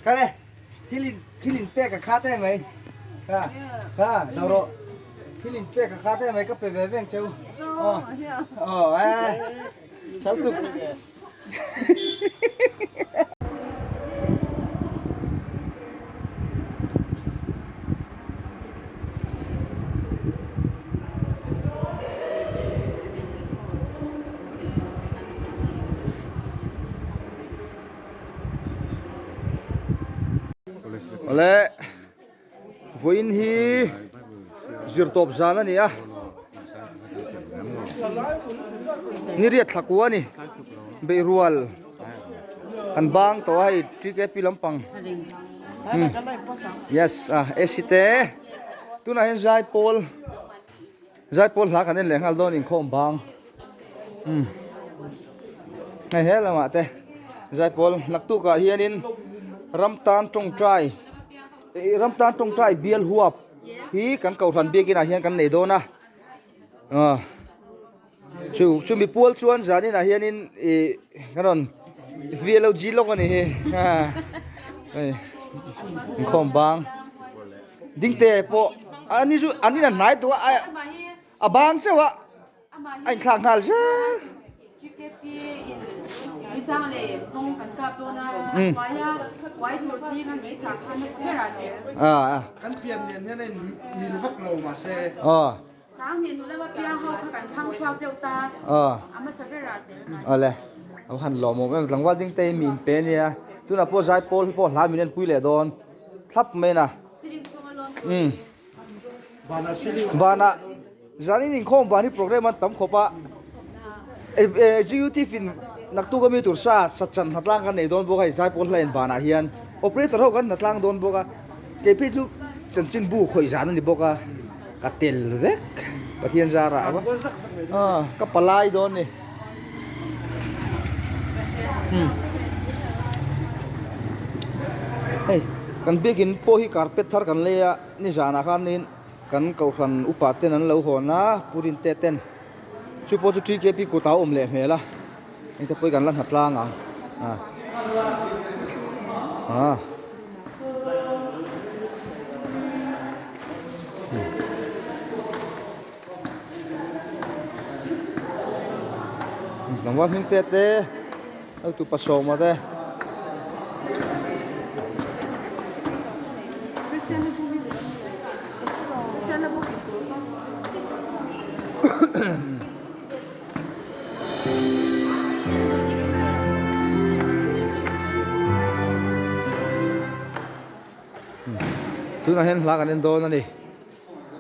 Kale, thil in thil in pek a khat em mai. Kha, kha, do rawh. Thil in pek a khat em mai ka pe ve veng cheu. Aw, aw, eh. Chal tuk. Awle vawiin hi zirtawp zan a ni a ni riat thla kua a ni beihrual an bang tawh a hei TKP lampang yes a AC te tunah hian zaipawl. Zaipawl hla kan en leh nghal dawn inkhawm bang umm hei he lamah te zaipawl naktuk ah hianin ram tan tawngtai ih ram tan tawngtai bial huap hi kan kohhran biakin ah hian kan nei dawn a ah chu chumi pual chuan zanin ah hianin ih kan rawn VLOG lawk a ni hi hei inkhawm bang. Dingte pawh ani chu an in a hnai tawh a a bang chauh a a inthlak nghal zel. Awle a va han lawmawm em tlangval dingte hi mi inpe ania tunah pawh zaipawl hi pawh hla min enpui leh dawn. thlap mai na umm vanah zanin inkhawm van hi program an tam khawp a executive in naktuk ami tur sa sachan hnatlang kan nei dawn bawk a hei zaipawl hla en vanah hian operator ho kan hnatlang dawn bawk a kei phei chu chanchin bu khawih zan a ni bawk a ka tel vek Pathian zarah ka palai dawn a ni. Hei kan biakin pawh hi carpet thar kan lei a nizanah khanin kan kohhran upa ten an lo hawn a pu Rinte ten chu pawh chu TKP kut a awm leh hmel a engte pawh hi kan la hna tlang ang ah ah. Tlangval hming te te hotu pasawma te. Tunah hian hla kan en dawn a ni.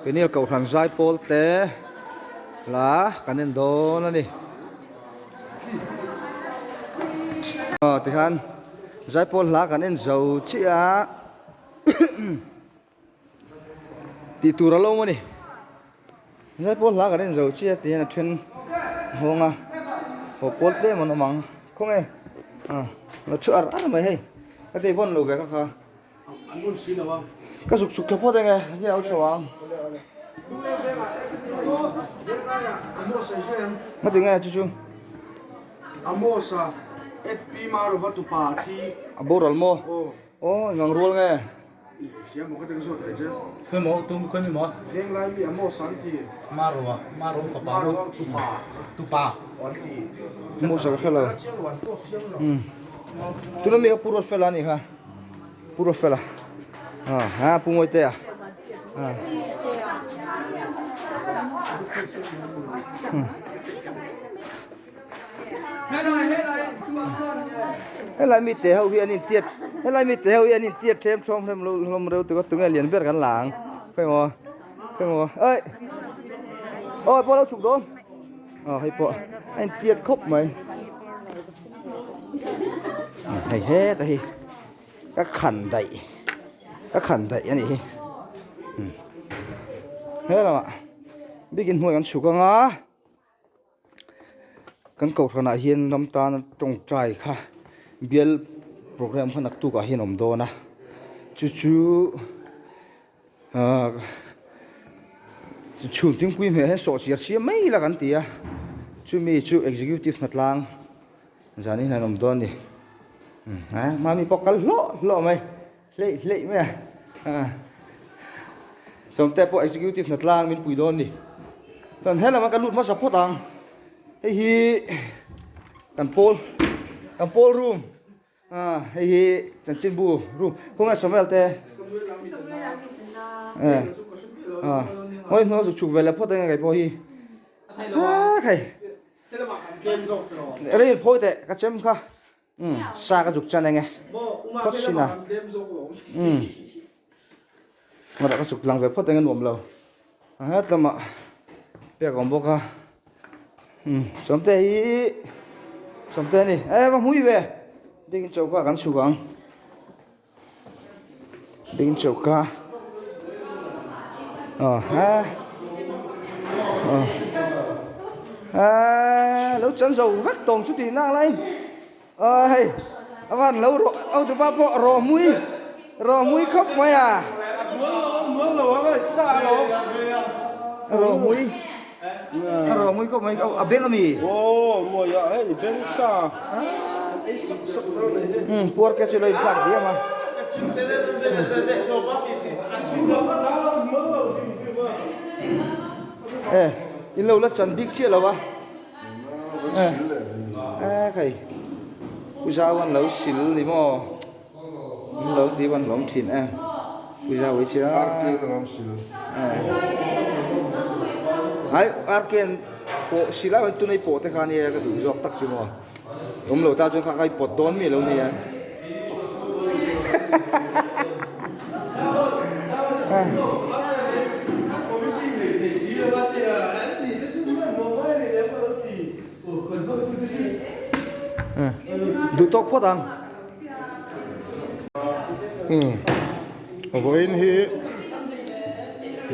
Peniel Kohhran zaipawl te hla kan en dawn a ni. Aw tikhan zaipawl hla kan en zo chiah a tih tur a lo awm a ni. Zaipawl hla kan en zo chiah a ti hian a then hawng a haw pawl tlem an awm ang khawnge ah lo thu ar ar mai hei ka tei vawn lo ve ka kha. Ka zuk chhuk thla phawt enge nge a lo chho ang. Ngati nge chu chu. Amosa FP Marova tupa thi. A boral maw? Aw engang rual nge? Khawi maw tum khawi mi maw? Venglai mi Amosa an ti. Marova Marova fapa Marova tupa. Tupa. An ti. Amosa ka hre lo. Tuna mi kha Pu Ruatfela a nih kha. Pu Ruatfela ah ha Pu Mawitea ah helai mi te ho hi an intiat helai mi te ho hi an intiat them thawm hlem lo hlawm reuh tuk a tunge lian ber kan la ang khawi maw khawi maw oi awi pawh lo chhuk dawn aw hei pawh a intiat khawp mai. Hei heta hi ka khan daih ka khan daih a nih hi he lamah biakin hnuai kan chhuk anga kan kohhranah hian ram tana tawngtai kha bial. Program kha naktuk ah hian a awm dawn a chu chu ahh chhun thingpui hmeh hian sawh chiar siam mai ila kan ti a chumi chu executive hnatlang zan in an awm dawn a ni ah mahni pawh kal hlawh hlawh mai hleih hleih mai a ah sawmte pawh executive hnatlang min pui dawn a ni chuan helama ka lut hmasa phawt ang. Hei hi kan pawl kan pawl room ah hei hi chanchinbu room khawnge Samuel te eh ah ngawi hnuai zuk chhuk ve leh phawt enge kei pawh hi ah hei rei in phawi teh ka chem kha umm sa ka zuk chan enge phawt sin a umm ka zuk lang ve phawt enge nuam lo. A hetlamah pek a awm bawk a umm sawmte hi sawmte a ni e va hmui ve biakin choka kan chhuk ang biakin choka aw he aw eee lo chan zo vek tawng chu tih nak laiin aw hei a van lo rawh autupa pawh rawh hmui rawh hmui khawp mai a rawh hmui a rawh hmui khawp mai a beng ami umm puar te chu lo inthlak diam a e in lo la chan bik chiah lo a. Eh khai Pu Zau an lo sil ni maw an lo ti an lawm thin em Pu Zau hi chu RK an lo sil ai RK an pawh sil a tunei pawh te kha nia ka duh zawk tak chu maw awm lo ta chuan kha kha i pawt dawn mi lo nia Duh tawk phawt ang. Vawiin hi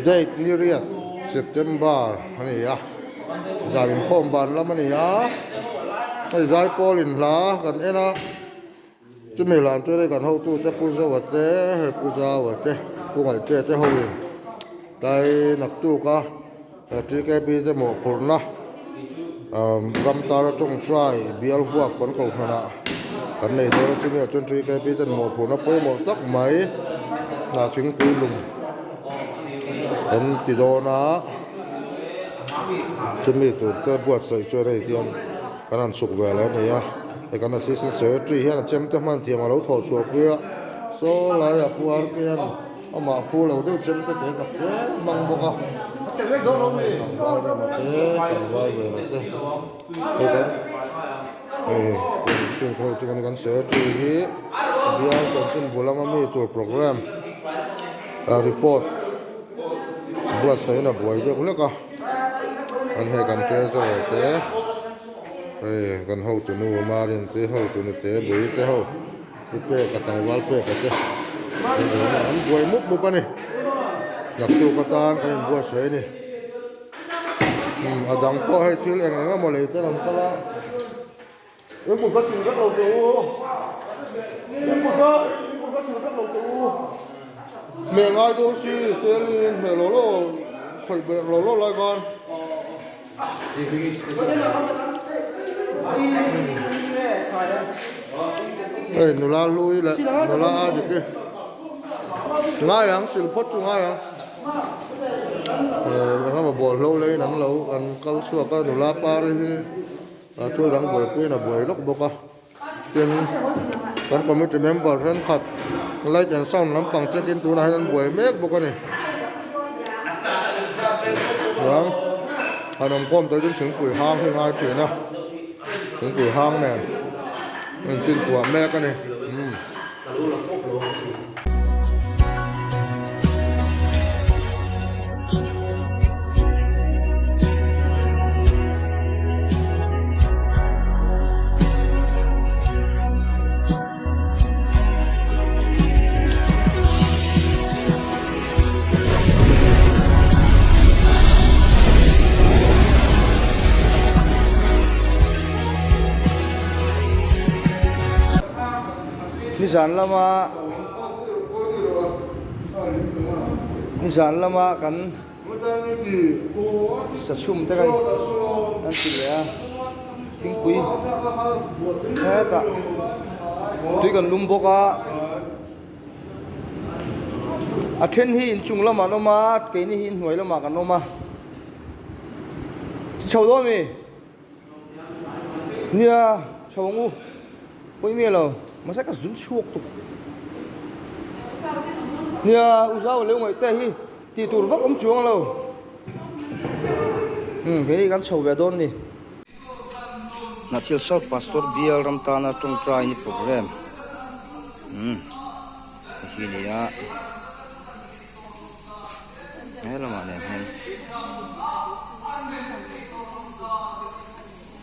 date ni riat September a ni a, zan inkhawm ban lam a ni a, hei zaipawl inhla kan en a. Chumi hlan chu hei kan hotute Pu Zoa te, hei Pu Zaua te, Pu Ngaihtea te hoin tlai naktuk a TKP te mawhphurhna ram tana tawngtai bial huak kan kohhranah kan nei dawn a, chumi ah chuan TKP ten mawhphurhna pawimawh tak mai hna thingpui lum kan ti dawn a, chumi tur te buatsaih chuan hei tiang. Kan han chhuk ve leh a ni a, hei kan assistant secretary hian a chemte hman thiam a lo thawh chhuah pui a, saw laiah Pu Arkean amah phu lo deuh chemte te tak te hmang bawk a, tlangval rema te tlangval vela te hei kan hei chung ho chu kan secretary hi bial chanchin bul lama mi tur programme report buatsaih in a buai deuh hlek a. An hei kan treasurer te hei kan hotunu Marin te hotunu te bui te ho pu peka tlangval peka te an buai mup mup a ni naktuk atan an inbuatsaih a ni a dang pawh hei thil eng eng emaw lei ten an kal a in kut ka chhun vek lo teh u in kut ka in kut ka chhun vek lo teh u hmeh ngai dawn si tel in hmeh lo lo khawih ber lo lo lai khan hei nula hlui leh nula a dik hi ngai ang sil phawt chu ngai ang engemaw bawlhlo leiin an lo an kal chhuak a nula par hi. A thil dang buaipuiin a buai lawk bawk a tin kan committee member thenkhat light and sound lampang check in tunah hian an buai mek bawk a ni chuan han awm khawm tawh chu thingpui hang hi ngai thin a thingpui hang nen a in chintuah mek a ni umm. Nizan lama nizan lama kan sachhum te kha an ti leh a thingpui hetah tui kan lum bawk a a then hi inchung lamah an awm a keini hi inhnuai lamah kan awm a chho dawn mi. Nia chho ang u pawi miah lo mahse ka zun chhuak tuk nia u zau leu ngaih te hi tih tur vak awm chuang lo umm kei kan chho ve dawn ni. Hnathil South Pastor Bial ram tana tawngtai ni programme umm hi a ni a. He lamah nen hian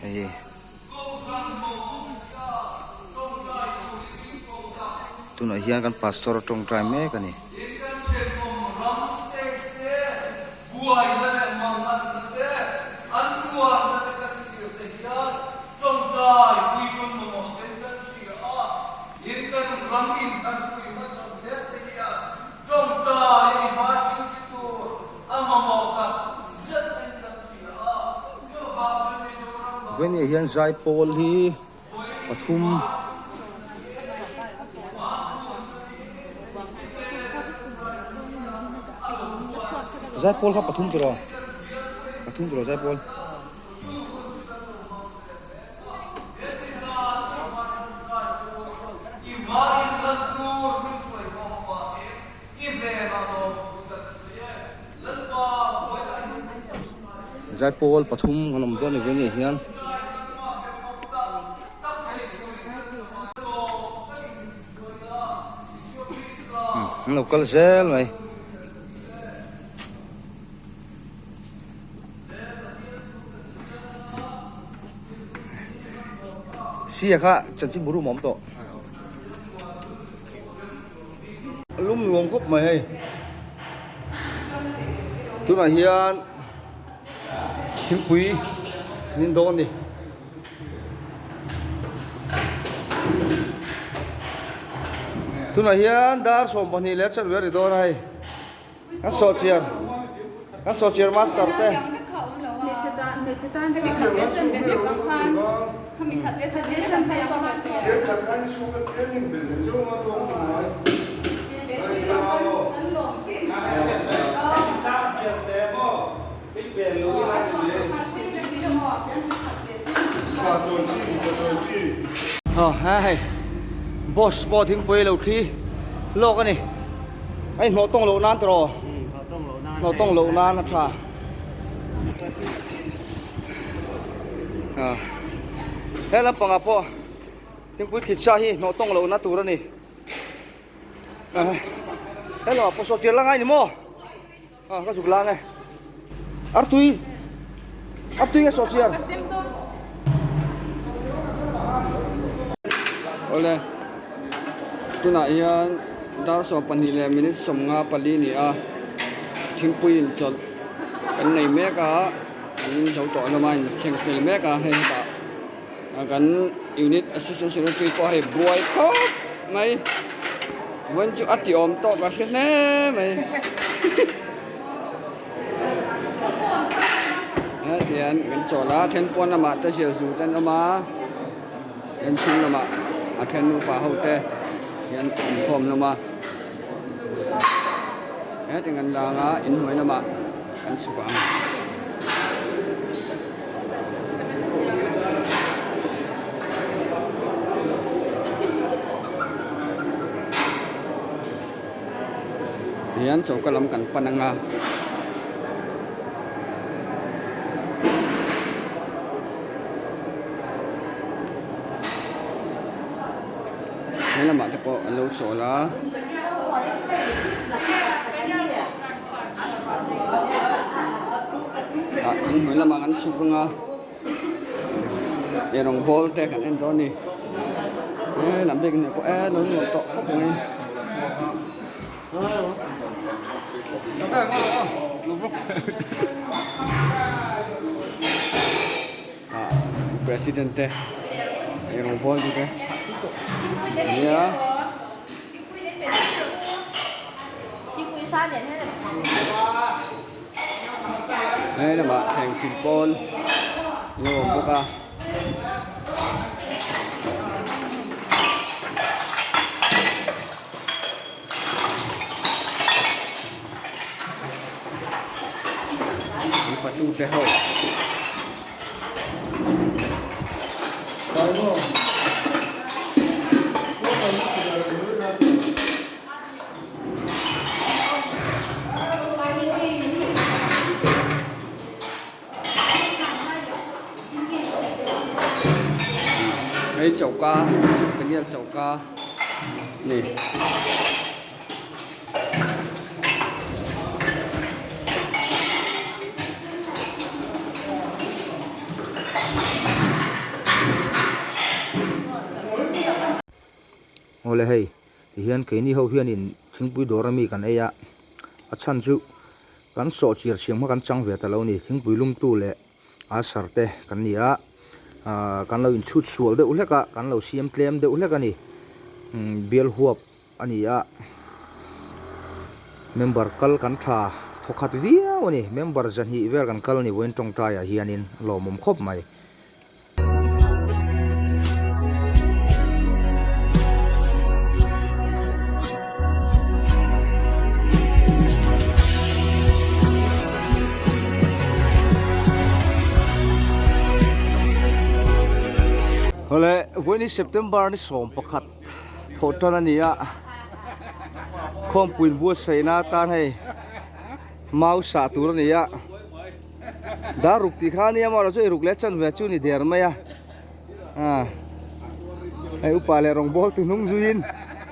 hei tunah hian kan pastor a tawngtai mek a ni. Tawngtai i hma thingthi tur a mamawh tak zet in kan hria a, chuvang chu Mizoram bang. Vawini hian zaipawl hi pathum. Zaipawl kha pathum tiraw? Pathum tiraw zaipawl? Zaipawl pathum kan awm dawn ni ve nia hian. An lo kal zel mai. Sia kha chanchinbu room a awm tawh. A lum nuam khawp mai hei. Tunah hian thingpui an in dawn a ni. Tunah hian dar 12 leh chanve a ri dawn a hei. Kan sawhchiar kan sawhchiar master te. Hei boss pawh thingpui lo thli lawk a ni. A inhnawh tawng loh nan tawh hnawh tawng loh nan a tha he lampangah pawh thingpui thlit sa hi hnawh tawng loh na tur a ni he lamah pawh saw chian la ngai ni maw ka zuk lang e artui artui nge saw chian Awle tunah hian dar 12 leh minute 54 a ni a thingpui in chawlh kan nei mek a an zo tawh hlawm a in thleng fel mek a hei hetah kan unit assistant secretary pawh hei buai khawp mai vawiin chu a ti awm tawk a hre hle mai. Hetiang kan chawl a then pawn lamah te zial zu te an awm a then chhung lamah a then nupa ho te hian an khawm hlawm a hetiang an lang a inhnuai lamah kan chhuk ang. Hian choka lam kan pan anga. He lamah te pawh an lo chawl a. Ah inhnuai lamah kan chhuk anga. Ei rawng bawl te kan en dawn a ni he lam bik nen pawh e lo nuam tawh khawp mai. Ah president te ei rawng bawl te nia. He lamah thleng sil pawl a lo awm bawk a. An fatute ho. Hei choka panial choka a ni. Awle hei tihian keini ho hianin thingpui dawr ami kan ei a a chhan chu kan sawh chiar chhiang hma kan chang ve ta lo a ni thingpui lumtu leh ulcer te kan ni a ahh kan lo inchhut sual deuh hlek a kan lo siam tlem deuh hlek a ni bial huap a ni a member kal kan tha thawkhat viau a ni member zahnih vel kan kal a ni vawiin tawngtai ah hianin a lawmawm khawp mai. Awle vawiin hi September ni 11 thawh tan a ni a khawmpuiin buatsaihna atan hei mau sah tur a ni a. Dar ruk tih kha ania amaherawh chu ei ruk leh chan ve chu ni der mai a ah hei upa leh rawng bawl tu hnung zuiin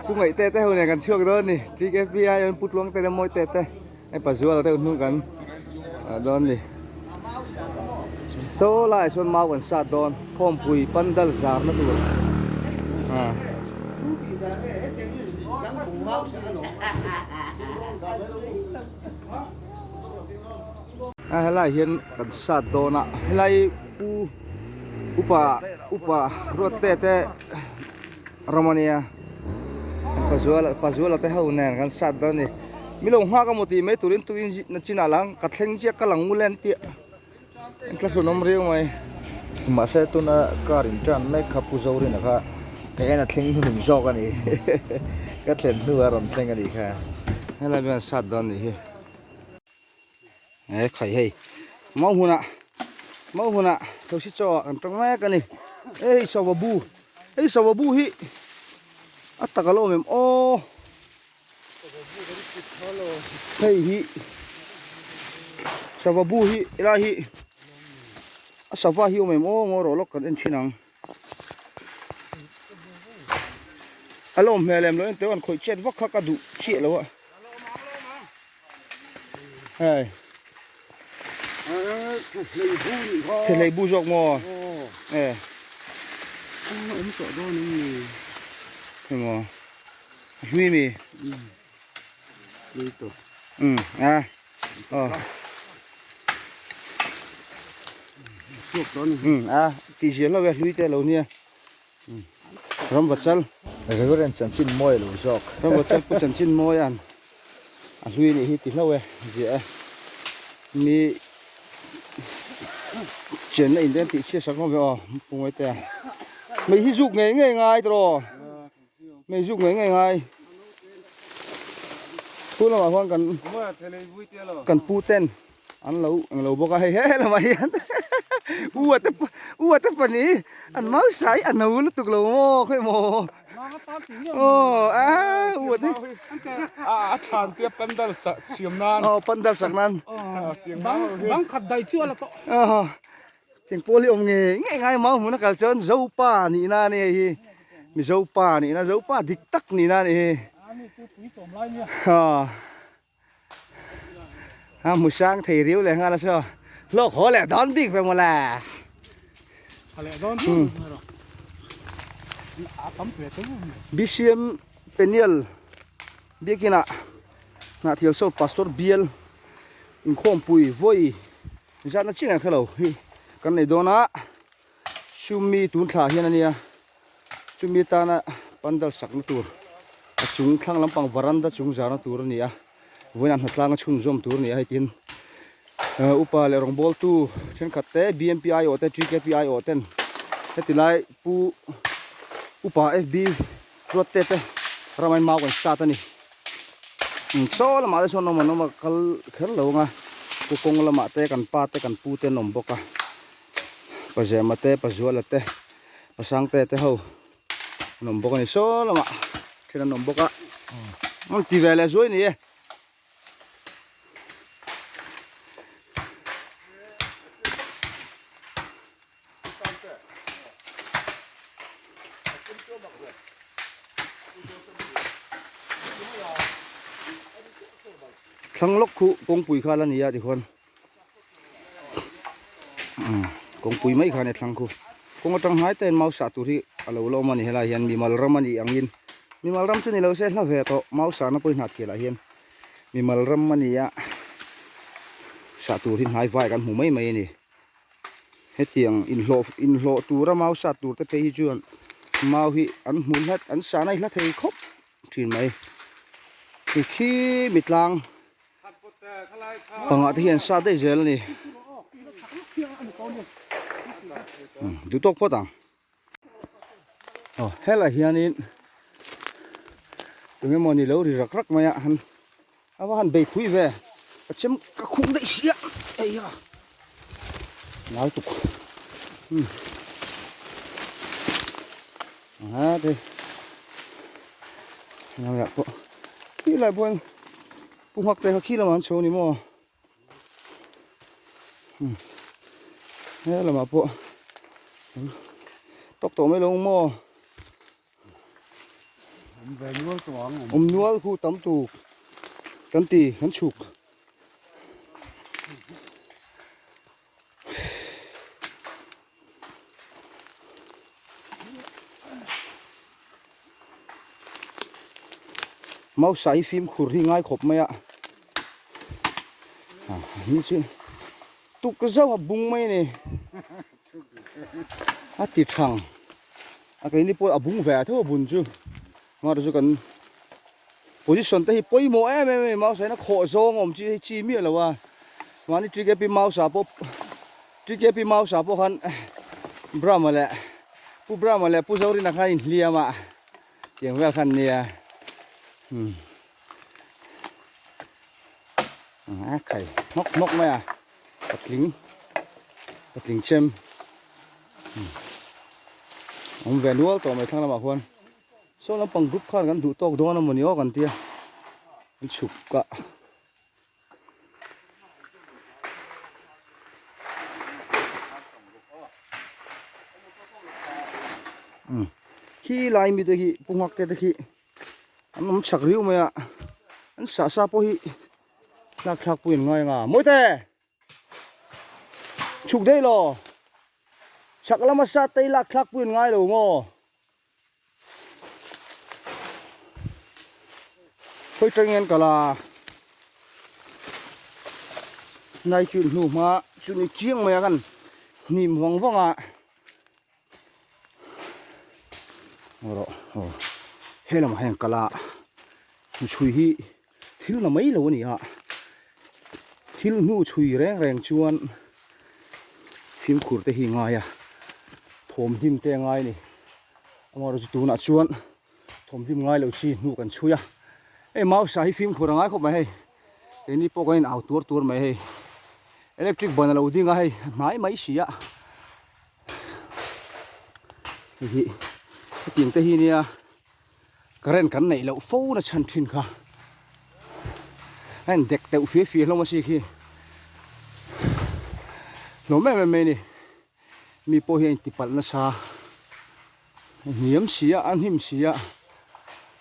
pu ngaih te te ho nen kan chhuak dawn a ni trik fbi an pu tluang te leh mawi te te hei pazuala deuh hnung kan ah dawn a ni saw laiah sawn mau kan sat dawn khawmpui pandal zarna tur ah. A helai hian kan sat dawn a helai pu upa upa ruatte te ram ania pazuala pazuala te ho nen kan sat dawn a ni mi lo nghak emaw tih mai turin tuin nachinah lang ka thleng chiah ka lang ngun le an tih a thlahlun awm riau mai. Mahse tuna car in tan mek kha Pu Zorina kha ka en a thleng hnuhnung zawk a ni ka thlen hnu a rawn thleng a nih kha helai hian sat dawn a nih hi. He khai hei mau hunah mau hunah thosi chaw ah kan tawng mek a ni hei sava bu hei sava bu hi a tak a lo awm em aw hei hi sava bu hi helai hi a sava hi a awm em aw ngaw rawh lawk kan en thin ang. A lawm hmel em lo en teuh an khawih chet vak kha ka duh chiah lo a hei thlei bu zawk maw e awm tawh dawn em ni emaw a hlui mi hlui tawh um a aw chhuak tawh a ni um a tih ziah hlauh e hlui te lo nia Ramvachal Reverend chanchin mawi lo zawk Ramvachal pu chanchin mawi an a hlui nih hi ti hlauh e ziah e mi chenna in te an tih chhiat sak hlawm ve aw pu Ngawitea mei hi zuk ngei ngei ngai tawh mei zuk ngei ngei ngai pu lamah khuan kan kan pu ten an lo eng lo bawk a hei he lamah hian u a te u a te pahnih an mau sai a no lutuk lo maw khawi maw aw a u a te a than tia pandal sak siam nan aw pandal sak nan bang khat dai chu a la tawh Cheng pawl hi awm ngei ngei ngai mau hmun a kal chuan Zopa nihna a ni hei hi Mizopa nihna Zopa dik tak nihna a ni hi a hmu sang thei riau leh nghal a saw hlawk haw leh dawn bik ve mawle BCM Peniel biakinah Hnahthial Sawl Pastor Bial inkhawmpui vawi Zatna chiah ang hrelo hi kan nei dawn a, chumi tun thla hian a nia, chumi tana pandal sakna tur a chung thlang lampang varanda chung zarna tur a ni a. Vawiinah hnatlang a chhunzawm tur a ni a hei tin upa leh rawngbawltu thenkhat te BMP aiawh te TKP aiawh ten heti lai pu upa FB ruat te te ramai mau kan start a ni. Saw lamah te sawn awm an awm a kal kher lo ang a pu kawng lamah te kan pa te kan pu te an awm bawk a Pazema te Pazuala te Pasangte te ho an awm bawk a ni saw lamah then an awm bawk a an ti ve leh zuai ni e. Thlang lawk khu kawngpui kha la ni a tikhuan Kawngpui mai khan e thlang khu. Kawng atang hnai te hian mau sah tur hi a lo la awm a ni helai hian mimal ram a nih angin mimal ram chu ni lo se hla ve tawh mau sahna pawhin hnah thial ah hian mimal ram a ni a sah tur hi hnai vai kan hmu mai mai a ni. Hetiang inhlawh inhlawh tura mau sah tur te phei hi chuan mau hi an hmu hlat an sahna hi hla thei khawp thin mai. Khi mitlang. Pangah te hian sa daih zel a ni. Duh tawk phawt ang. Aw helai hianin tunge maw ni lo ri rak rak mai a han a va han bei phui ve ka chem ka khum daih sia ei a nal tuk a te ngai pawh khi lai pawh Pu Nghak te kha khi lamah an chho a ni maw? He lamah pawh tawk tawh mai lo ang maw? Awm nual khu tam tuk kan ti kan chhuk. Mausa hi fimkhur hi ngai khawp mai a ni chu tuk zauh a bung mai a ni a ti thang a keini pawh a bung ve a tho a bun chu mahse chu kan position te hi pawimawh em em a ni mausa hian a khawh zawng a awm chi hi chi miah lo a mahni tkp mausa pawh tkp mausa pawh khan Brahma leh Pu Brahma leh Pu Zorina khan inhliam a tiang vel khan nia umm a khai hnawk hnawk mai a patling patling chem awm ve nual tawh mai thlang lamah khuan. Saw lampang group khan kan duh tawk dawn a mawni aw kan tia an chhuk a. Khi lai mite khi pu nghak te te khi an awm chak riau mai a an sah sa pawh hi tlak thlak pawhin ngai ang a mawite chhuk daih lo chak lama sa te hi lak thlak pawhin ngai lo maw. Khawi tangin an kal a nai chu hnu hma chu ni chiang mai a kan hnim vang vang a rawh aw he lamah hian kal a chhui hi thil la mai lo a ni a thil hnu chhui reng reng chuan fimkhur te hi a ngai a thawmhnim te a ngai a ni amaherawhchu tunah chuan thawmhnim ngai lo chi hnu kan chhui a hei mausa hi fimkhur a ngai khawp mai hei keini pawh kan in au tuar tuar mai hei electric ban a lo ding a hei a hnai mai si a hei hi hetiang te hi nia. Current kan neih loh fo na chhan thin kha a in dek deuh fia fia hlawm a si khi hlawm em em mai a ni mi pawh hi a inti palh nasa a hniam si a a hnim si a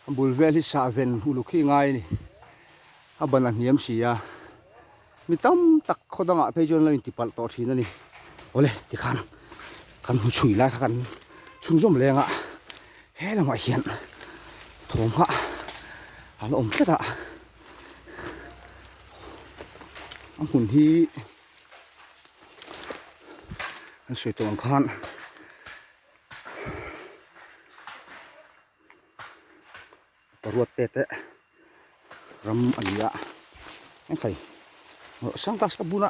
a bul vel hi sah ven uluk hi a ngai a ni a ban a hniam si a mi tam tak khaw dangah phei chuan an lo inti palh tawh thin a ni awle tikhan kan hmu chhui lai kha kan chhunzawm leng a he lamah hian thawm kha a la awm tlat a a hmun hi an sawi tawh ang khan. Paruat te te ram a ni a. Engkai sunglass ka bun a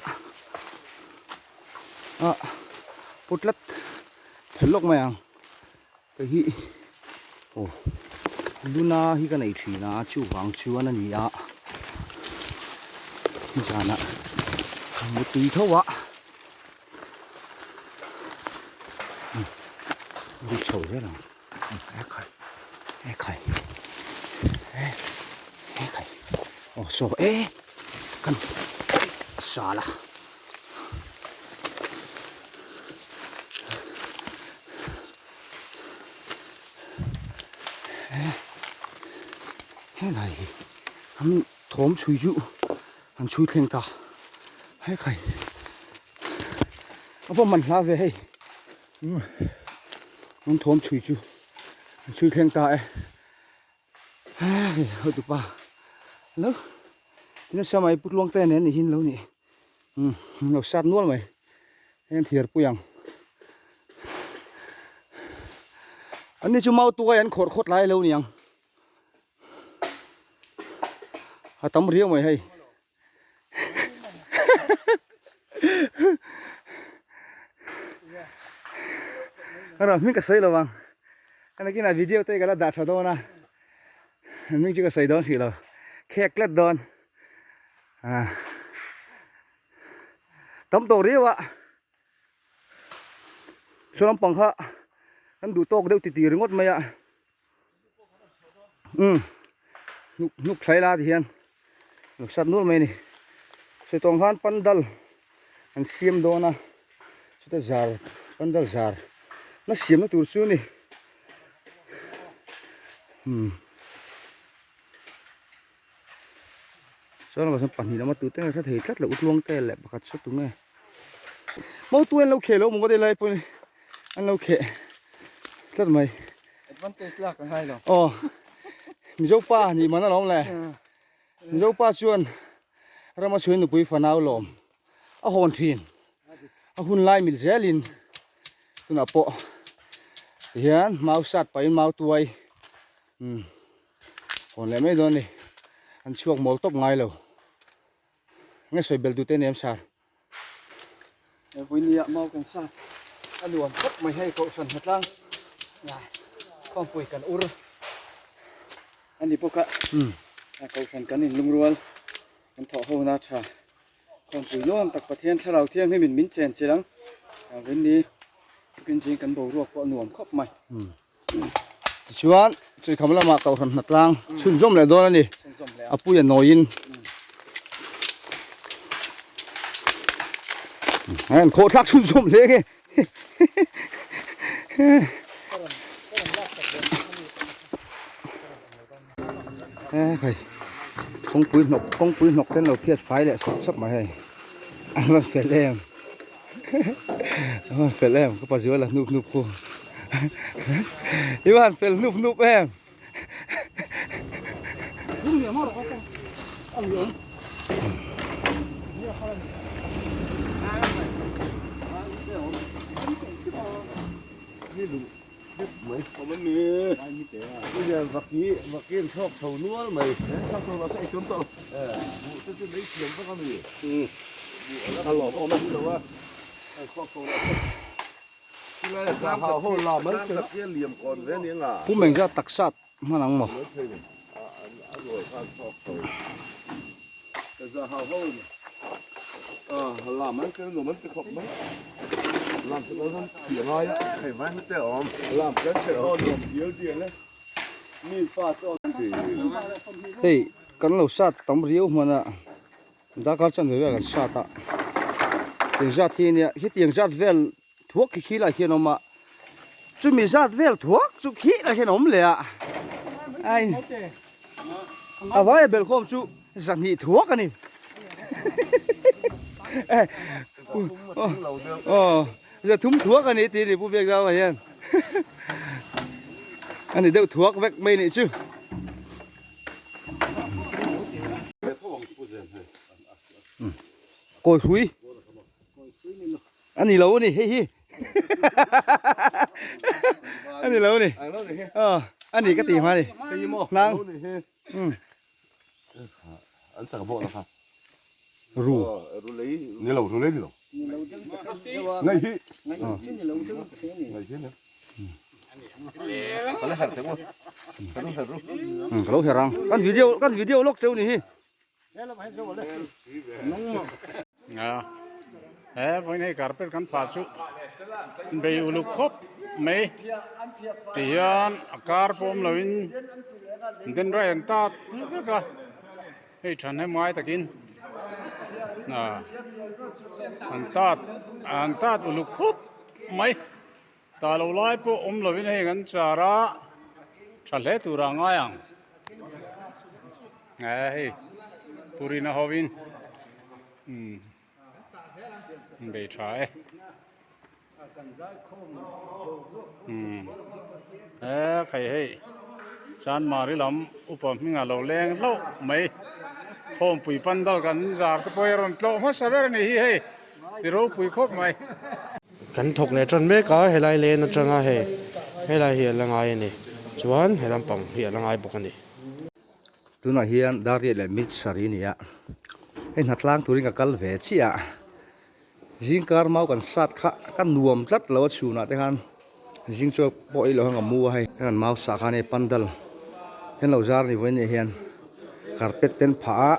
ah put tlat phelh lawk mai ang kei hi aw luna hi ka nei thin a chuvang chuan a ni a nizanah mutui tho a ri chho zel ang ekhai ekhai e ekhai aw saw e kan sala. Helai hi an thawm chhui chu an chhui thleng ta hekhai a va man hla ve hei an thawm chhui chu an chhui thleng ta e. Hei hotupa lo nasa mai pu tluang te nen ni hin lo ni umm lo sat nual mai heng thiar pui ang an ni chu mau tuai an khawrh khawt lai lo niang a tam riau mai hei. Rawh hming ka sawi lo ang ka nakinah video te ka la dah tha dawn a hming chu ka sawi dawn hrih lo khek tlat dawn ah tam tawh riau a saw lampang kha kan duh tawk deuh titi ringawt mai a. Umm hnuk hnuk thlai la ti hian lo sat nual mai a ni sawitawng khan pandal an siam dawn a chuta zar pandal zar na siamna tur chu a ni umm chuan lamah chuan pahnih lama tute nge hre thei tlat lo utluang te leh pakhat saw tunge mautu an lo kheh lo maw lai pawhin an lo kheh tlat mai. Advantage lak a ngai lo. Aw Mizo pa nih man alawm le. Mizo pa chuan rama chhuin nupui fanau lawm a hawn thin. A hun lai mil zelin tunah pawh tihian mau sat pahin mau tuai umm hawn leh mai dawn a ni. An chhuak mawl tawp ngai lo. Nge sawi bel duh te nem sar. Vawinia mau kan sat a nuam khawp mai hei kohhran hnatlang khawmpui kan ur a ni bawk a kohhran kan inlungrual kan thawh ho na tha khawmpui nuam tak Pathian thlarau thianghlimin min chen chilh ang vawiini tukin zing kan boruak pawh a nuam khawp mai. Tichuan Chuikham lamah kohhran hnatlang chhunzawm leh dawn a ni. A pui a nawiin an khawhthlak chhunzawm hle nge. Hei kawngpui hnawk kawngpui hnawk te an lo phiat fai leh sawp sawp mai hei an rawn fel em an rawn fel em ka pazual a hnup hnup khu i van fel hnup hnup em. Pu Mengzat taksa hman ang maw? Hei kan lo sat tam riau hman a darkar chanve vel kan sat a eng zat hi ania hetiang zat vel thuak khi khi lai khian a awm a chumi zat vel thuak chu khi lai hian a awm leh a ai a vaia belhkhawm chu zahnih thuak a ni aw zathum thuak a ni tih ni pu biak zau ah hian a ni deuh thuak vek mai nih chu. Kawi hrui. A ni lo a ni hei hi a ni lo a ni aw a ni ka ti hma ni hnang an chak bawk na kha. Ru. Ni lo, ru lei ni lo. Ngai hi. Ngai hi ni. Ka lo her ang. Kan video kan video lawk cheu ni hi. He vawiin hei carpet kan phah chu bei uluk khawp mai tihian a kar pawh awm loin den rai an tat vek a hei thahnem ngai takin an tat an tat uluk khawp mai. Tah lo lai pawh awm lovin hei kan char a, tha hle turah a ngai ang. Eh hei Purina hovin umm an bei tha e. Umm eh khai hei Chanmari lam upa hmingah lo leng hlauh mai. Khawmpui pandal kan zar te pawh hi a rawn tlawh hmasa ber a ni hi hei ti ropui khawp mai. Kan thawk leh tan mek a, helai len atanga hei helai hi a la ngai a ni. Chuan he lampang hi a la ngai bawk a ni. Tunah hian Darriat leh Mit saree a ni a, hei hnatlang turin ka kal ve chiah a, zingkar mau kan sat kha ka nuam tlat lo a chhunah te khan zing chaw pawh ei lo khan ka mu a hei kan mau sah khan hei pandal hian lo zar a ni vawiin ah hian carpet te an phah a.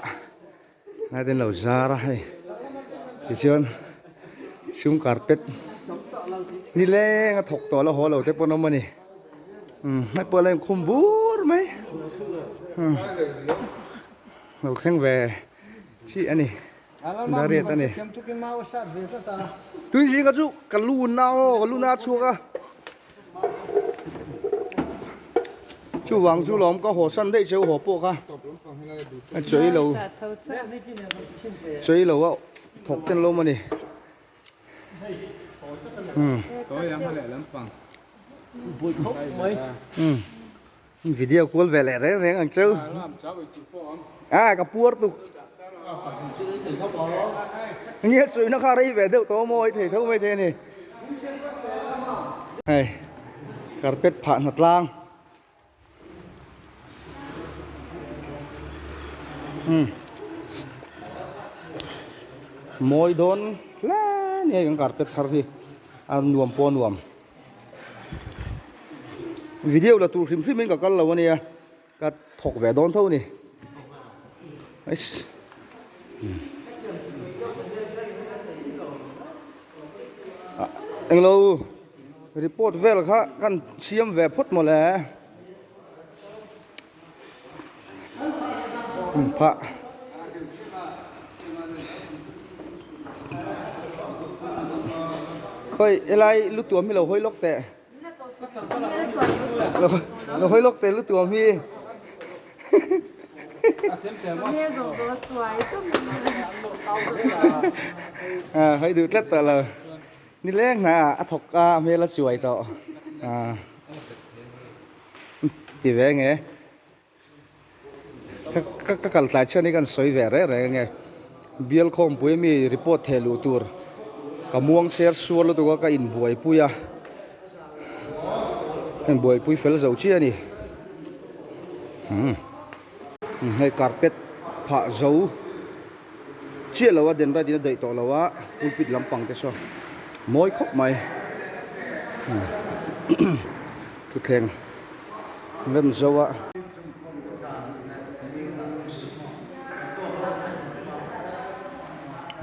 Lai ten lo zar a hei tichuan chhung carpet nileng a thawk tawh la haw lo te pawn awm a ni umm hei pawh a la inkhum bur mai umm lo thleng ve chiah a ni dariat a ni tui zinga chu ka lu na aw ka lu na a chhuak a. Chuvang chu lawm ka haw san daih cheu haw pawh kha a chawi lo chawi lo a thawk ten lawm a ni umm umm video kual ve leh reng reng ang cheu a ka puar tuk nge chawina kha rei ve deuh tawh maw i thei tho mai thei a ni. Hei carpet phah hna tlang umm mawi dawn hle ni hei kan carpet thar hi a nuam pawh a nuam video la tur hrim hrim in ka kal lo ania ka thawk ve dawn tho a ni eiss ah englo report vel kha kan siam ve phawt mawle phah hawi helai lu tuam hi lo hawi lawk teh. Lo hawi lawk teh lutuk ang hi. Hawi duh tlat tawh lo. Ni leng hna a thawk a hmel a chuai tawh. Ti ve nge. Ka kal tlai chian hi kan sawi ve reng reng ange. Bial khawmpui ami report theh luh tur ka muang ser sual lutuk a ka inbuaipui a inbuaipui fel zo chiah a ni umm hei carpet phah zo chiah lo a den right in a daih tawh lo a pulpit lampang te saw mawi khawp mai thutthleng. Rem zo a.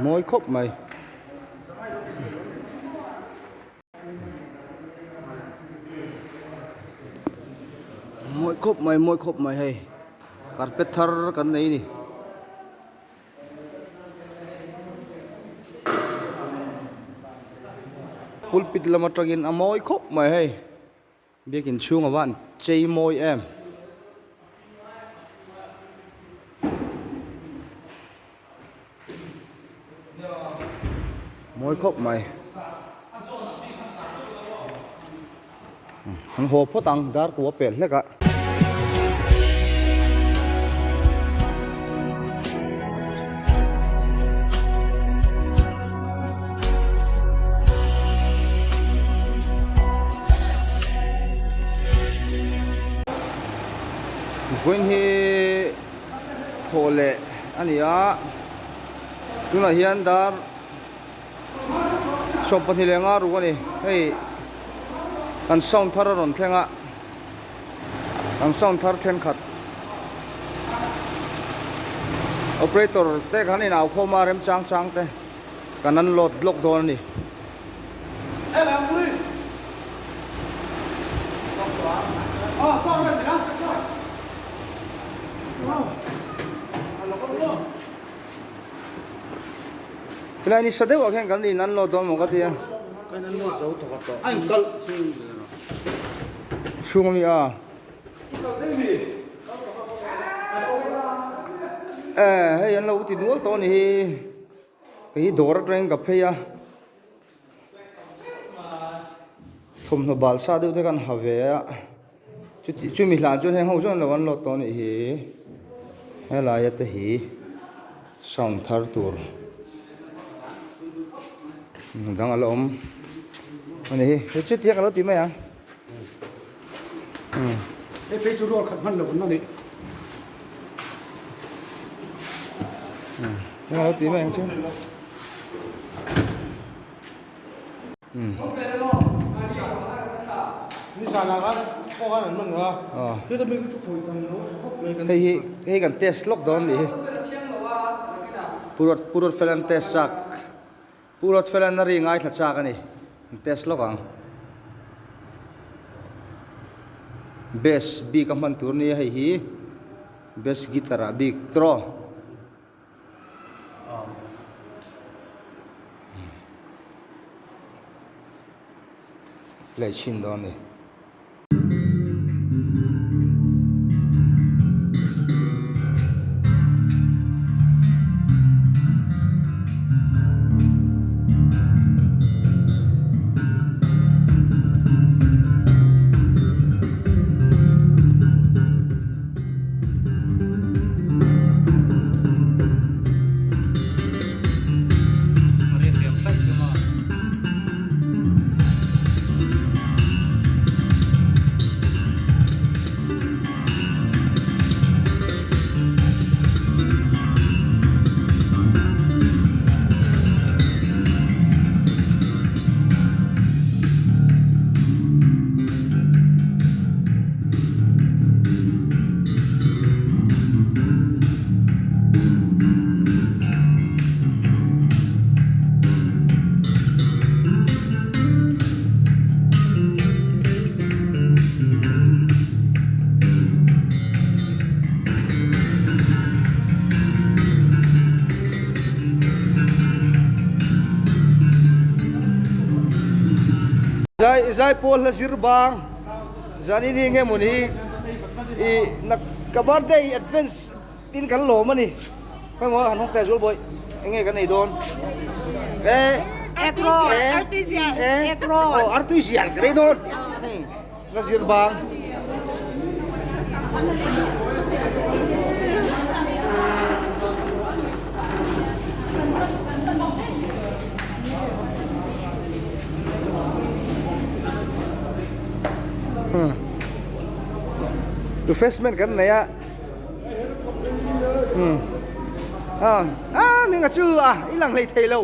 Mawi khawp mai. Mawi khawp mai mawi khawp mai hei carpet thar kan nei a ni. Pulpit lam atangin a mawi khawp mai hei. Biakin chhung ava an chei mawi em. Mawi khawp mai. An haw phawt ang dar kua pel hlek a. Vawiin hi thawh leh a ni a, Tunah hian dar 22 leh nga ruk a ni. Hei kan sound thar a rawn thleng a, kan sound thar thenkhat operator te khan inau khawm a remchang chang te kan unload lawk dawn a ni. Helai ni sa deuh ah khian kan in unload dawn maw ka ti a. Chhung ami a. Eh hei an lo ti nual tawh a ni hi. Kei hi dawr atangin ka phei a. Thawmhnaw bal sa deuh te khan ha ve a chuti chumi hlan chuan heng ho chuan lo an lawt tawh a nih hi helai a te hi sound thar tur dang a la awm a ni hi he chutia ka lo ti mai ang. Hei phei chu rual khat hman lo an a ni. Heng a lo ti mai ang chu. Hei hi hei kan test lawk dawn nih hi Pu Pu Ruatfela'n test chak Pu Ruatfela'n a ri ngaithla chak a ni an test lawk ang Bass bik a hman tur nia hei hi Bass guitar ah bik tawh. Play chhin dawn a ni. Zai pawl hla zir bang Zanin hi nge mawni hi ih na ka birthday advance in kan lawm a ni khawi maw han hawng teh zual bawi eng nge kan ei dawn e e aw artui zial kan ei dawn na zir bang. Refreshment kan nei a a a minga chu a i lang hlei thei lo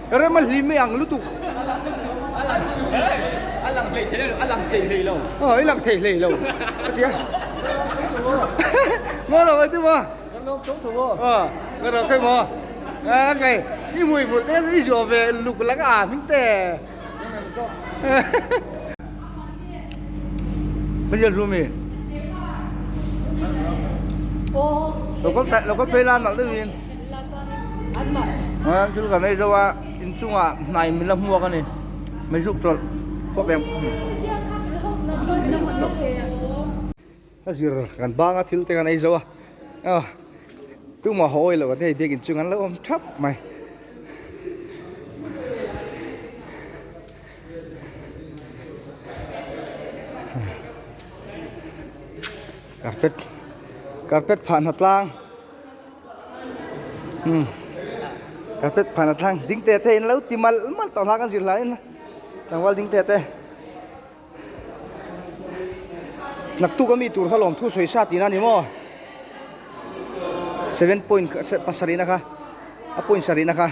rem a hlim mai ang lutuk a lang hlei thei lo a lang thei hlei lo aw i lang thei hlei lo ka tia maw lo ai tu maw kan lawm tho tho aw aw ka rawh khai maw a kai i mui mul te i zuah ve luk lak a hming te Bây giờ rồi Lo có pe lan nalh deuhin a thil kan ei zo a inchungah hnai min la hmuak a ni meizuk chawlh fawp em a zir kan banga thil te kan ei zo a tumah haw awih loh an hei biak inchung an lo awm thap mai. Carpet carpet phah hna tlang umm carpet phah hna tlang ding te te in lo ti malh malh tawh hla kan zir hlai in tlangval ding te te naktuk ami tur kha lawm thu sawi sa tihna a ni maw 7 point pasarihna kha. A point sarihna kha.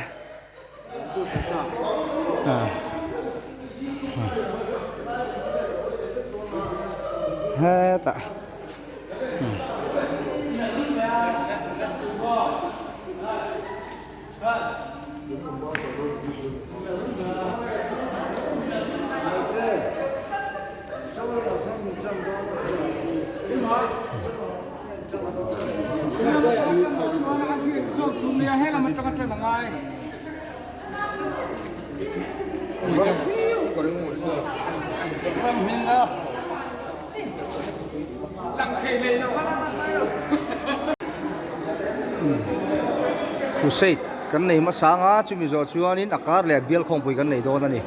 Hetah. Crusade kan nei hmasa anga chumi zawh chuanin a kar leh bial khawngpui kan nei dawn a ni.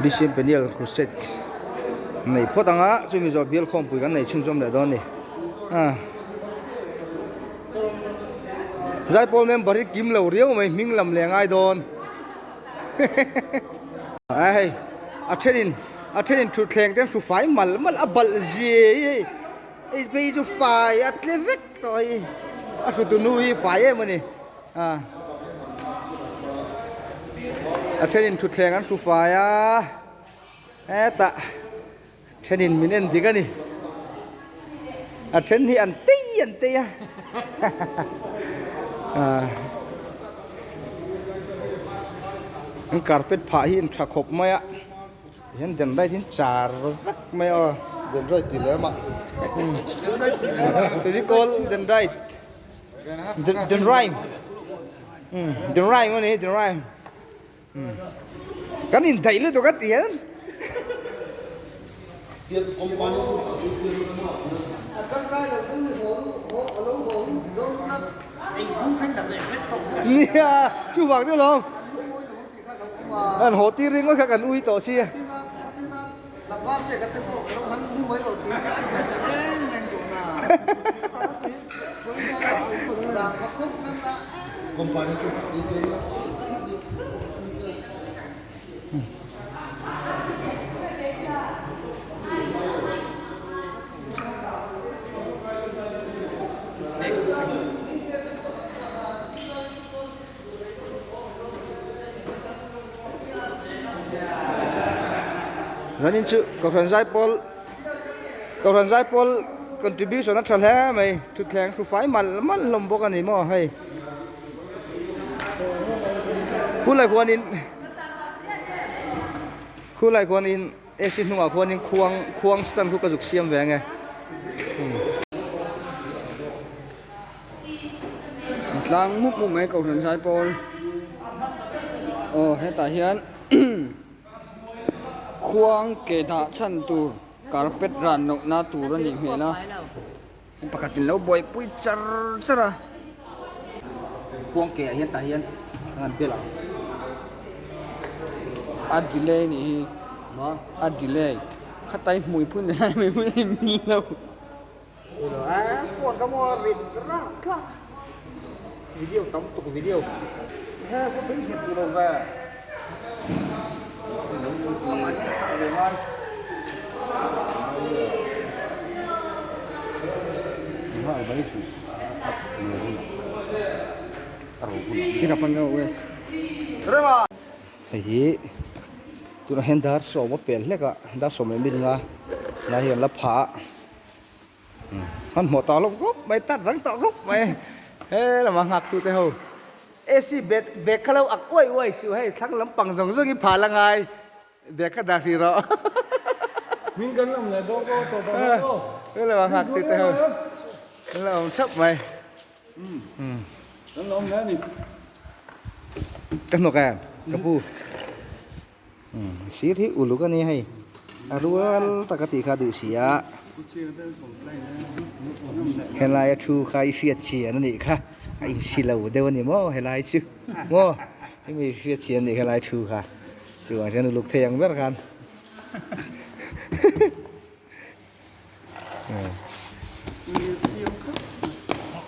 Bcm Peniel Crusade nei phawt anga chumi zawh bial khawngpui kan nei chhunzawm leh dawn a ni. Zaipawl member hi kim lo riau mai hming lam leh ngai dawn. A hei a thenin a thenin thutthleng te an hru fai mal mal a balh zia hi hei hei phei chu fai a tle vek tawh hei a hru tu nu hi fai em a ni a a thenin thutthleng an hru fai a hetah Thenin min en dik a ni. A then hi an tei an tei a. An carpet phah hi an tha khawp mai a. Hian den right in char vek mai a. Den right ti lem a. Fevicol den right. Den rhyme. Den rhyme a ni den rhyme. Kan indaih lutuk a ti hian. Nia chuvang chu lawm. An haw tir ringawt kha kan ui tawh sia. Zanin chu Kohhran Zaipawl Kohhran Zaipawl contribution a tha hle mai thutthleng thu fai mal mal hlawm bawk a ni maw hei khulai khuanin khulai khuanin AC hnungah khuanin khuang khuang stand khu ka zuk siam ve ang e. Tlang mup mup mai Kohhran Zaipawl aw hetah hian khuang ke dah chhan tur carpet ran loh na tur a nih hmel a pakhat in lo buaipui char char a. Khuang ke ah hian tah hian an han bel ang. A delay nih hi a delay khatai hmui phun lai mai hmun a inmil lo. Phone ka maw rit rak tlak video tam tuk video he ka phei nghet duh lo ve Hei hi tunah hian dar sawm a pel hlek a dar sawm leh mil nga lai hi an la phah a. Hmanhmawh tawh lo khawp mai tat rang tawh khawp mai he lama nghak tu te ho AC bag bag kha lo ak uai uai suh hei thlang lampang zawng zawng hi phah la ngai bag kha dah hrih rawh Hming kan lam leh dawn aw tawh dawn aw he lama nghak tu te ho an lo awm thap mai Kan lo awm hle a ni Ka hnawk em ka pu. Sir hi uluk a ni hei a rual tak a tih kha duh si a helai a thu kha i hriat chian a nih kha a insi lo deuh a ni maw helai chu maw hemi hriat chian a nih helai thu kha chuvang chuan uluk thei ang ber khan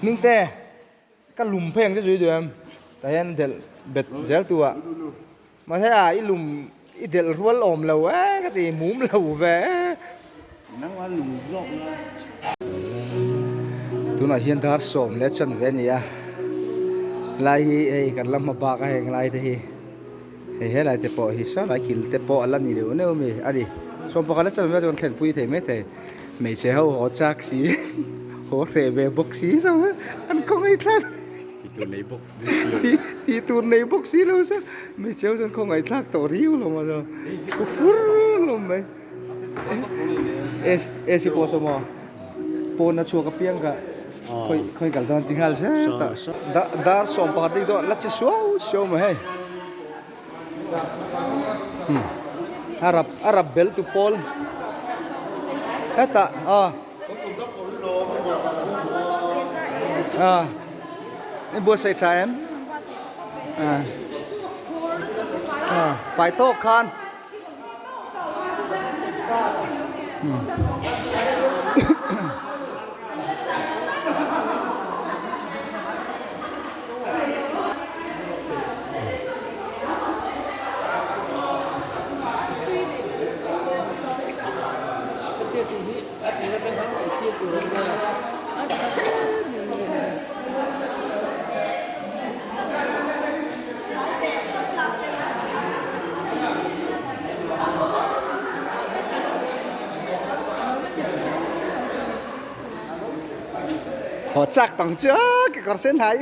Mingte. Ka lum phei ang che zui duh em? Tah hian delh bet zel tu ah. Mahse a i lum i delh rual awm lo e ka ti mum lo ve e. Nangma lum zawk la. Tunah hian dar sawm leh chan ve a ni a. Lai hi hei kan la hma bak a heng lai te hi hei helai te pawh hi saw lai kil te pawh a la ni deuh neuh ami a ni. Sawmpakhat a chan vel chuan thlenpui thei mai thei hmeichhe ho haw chak si haw hreh ve bawk si saw an khawngaih thlak tih tur nei bawk si lo saw hmeichhe ho chuan khawngaih thlak tawh riau lo maw saw thu fur hlawm mai. AC pawh saw maw pawn a chhuak apiang kha khawi khawi kal dawn ti nghal zel ta dar 11 deuh dawn la che suau suau mai hei a rap a rap bel tu pawl hetah a a i buatsaih tha em a fai tawk khan. Haw chak tang chu a kekawr sen hai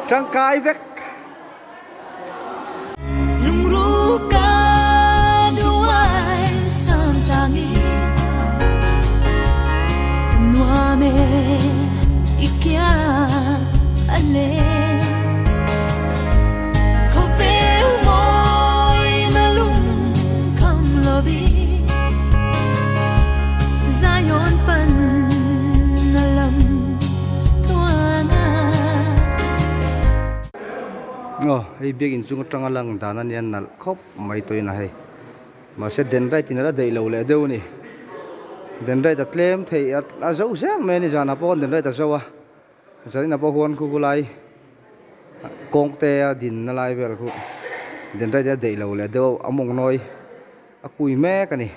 tangkai vek. Aw hei biakin chung atanga lang dan a nia nalh khawp mai tawhin a hei mahse dendrite in a la daih lo leh deuh a ni dendrite a tlem thei a zo zel mai a ni zanah pawh khan dendrite a zo a zaninah pawh khuan khu khulai kawng te a din na lai vel khu dendrite a daih lo leh deuh a mawng nawi a kui mek a ni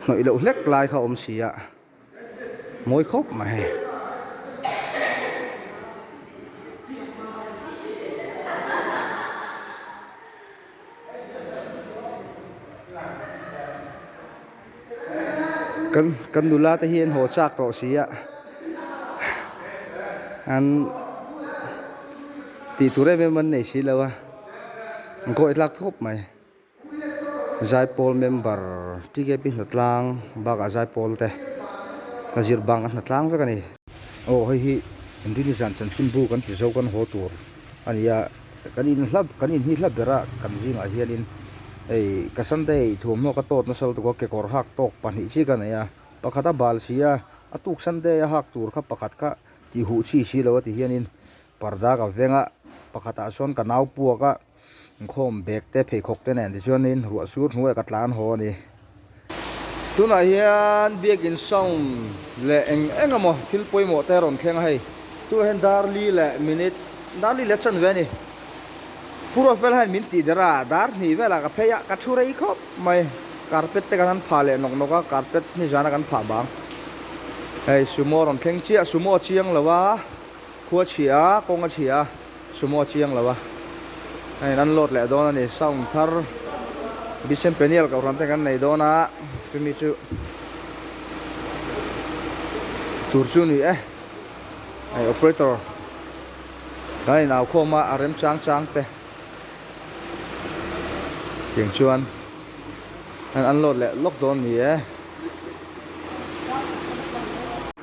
hnawih loh hlek lai kha a awm si a. Mawi khawp mai hei. Kan kan nula te hi an haw chak tawh si a an tih tur em em an nei si lo a an kawih tlak khawp mai. Zaipawl member TKP hnatlang bakah zaipawl te hna zir bang a hnatlang vek a ni. Aw hei hi Inrini zan chanchinbu kan ti zo kan haw tur a ni a, kan in hla kan in hi hla ber a kan zingah hianin hei ka Sunday thuamhnaw ka tawt nasa lutuk a kekawr hak tawk pahnih chi ka nei a, pakhat a bal si a, a tuk Sunday a hak tur kha pakhat kha tih huh chi si lo a ti hianin parda ka veng a, pakhatah sawn ka nau puak a. Inkhawm bag te pheikhawk te nen tichuanin ruah sur hnuaiah ka tlan haw a ni. Tunah hian biakin sound leh eng eng emaw thil pawimawh te a rawn thleng a hei. Tunah hian dar li leh minute dar li leh a chanve a ni. Pu Ruatfela hian min tih der a, dar hnih velah ka phei a, ka thu rei khawp mai. Carpet te kan han phah leh nawk nawk a, carpet nizana kan phah bang. Hei sumo a rawn thleng chiah, sumo a chiang lo a. Khua chhia, kawng a chhia, sumo a chiang lo a, hei an load leh dawn a ni, sound thar Bisen Peniel kohhran te kan nei dawn a, chumi chu tur chu ni e, hei operator kan inau khawm a, a rem chang chang te tiang chuan an unload leh lawk dawn ni e.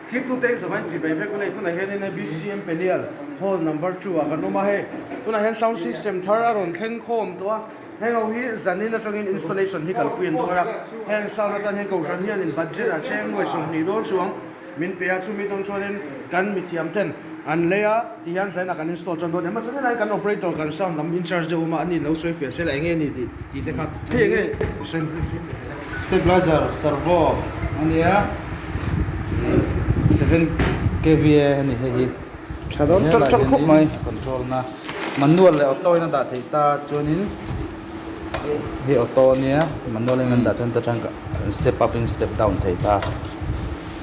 Thirtute in savain chibai vek a nei. Tunah hianin hei BCM Peniel Hall number 2 ah kan awm a hei. Tunah hian sound system thar a rawn thleng khawm tawh a. Heng ho hi zanin atangin installation hi kalpui an dawn a. Heng sound atan hian Kohhran hianin budget ah cheng nuai 20 dawn chuang min pe a. Chumi tang chuanin kan mithiam ten an lei a ti hian zainah kan install tan dawn em a. Zanin ah hian kan operator kan sound lam in charge deuh awm a, ani lo sawi fiah sela enge ni tih tih te kha hei enge sawi Stabilizer servo a nia 7 kva a ni hei hi tha dawn tawk tawk khawp mai control na manual leh auto in a dah theih ta chuanin. Hei auto ania manual in an dah chuan ta tang step up in step down thei ta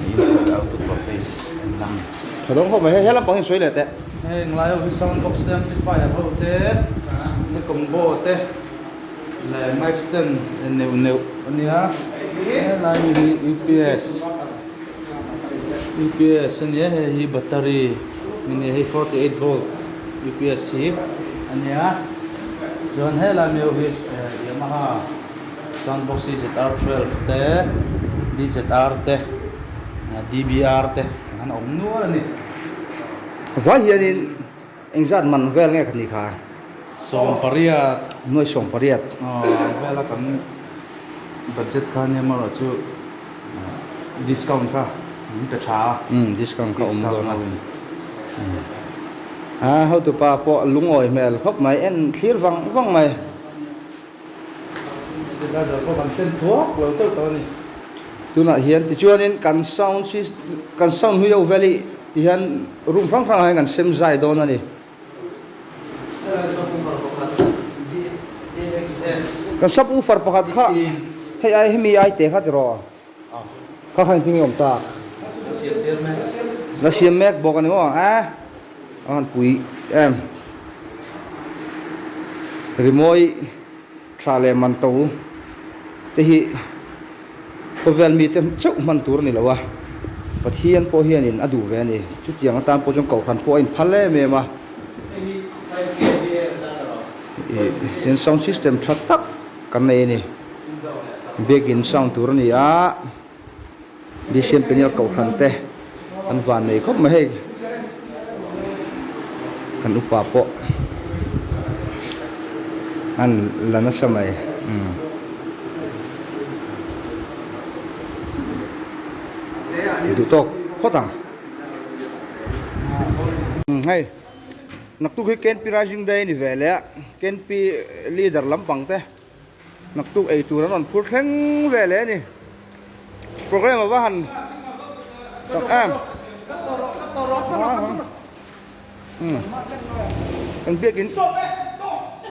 input leh output voltage an lang. Tha dawn khawp mai hei he lampang hi sawi leh teh. Heng lai ho hi sound box te amplifier ho te ni combo te leh mic stand neuh neuh ania helai hi UPS UPS ania hei hi battery ania hei 48 volt UPS hi ania chuan helai mi ho hi Yamaha sound box hi ZR 12 te DZR te DBR te an awm nual a ni. Vai hianin engzat man vel nge ka ni kha? 18. Nuai 18. Aw ang vela kan budget kha nia marawh chu discount kha min pe tha a. Umm discount kha awm dawn a. A hotupa pawh lungawi hmel khawp mai en thlir vang vang mai. Tunah hian tichuanin kan sound system kan sound hlui ho vel hi tihian room hrang hrangah hian kan sem zai dawn a ni. Kan subwoofer pakhat kha hei ai hemi ai te kha tiraw kha kha engtin nge awm tak la siam mek bawk a ni maw a. A han pui em. Rimawi tha leh man to te hi khawvel mite chauh hman tur a ni lo a, Pathian pawh hianin a duh ve a ni. Chutiang atan pawh chuan Kohhran pawh a inphal em em a. Ih sound system tha tak kan nei a ni. Biakin sound tur a ni a. Disian Peniel Kohhran te an van nei khawp mai hei kan upa pawh an la nasa mai umm. Duh tawk phawt ang hei naktuk hi KNP Rising Day a ni ve leh a KNP leader lampang te. Naktuk ei tur an rawn phur thleng ve leh a ni. Program a va han tak em. Kan biakin.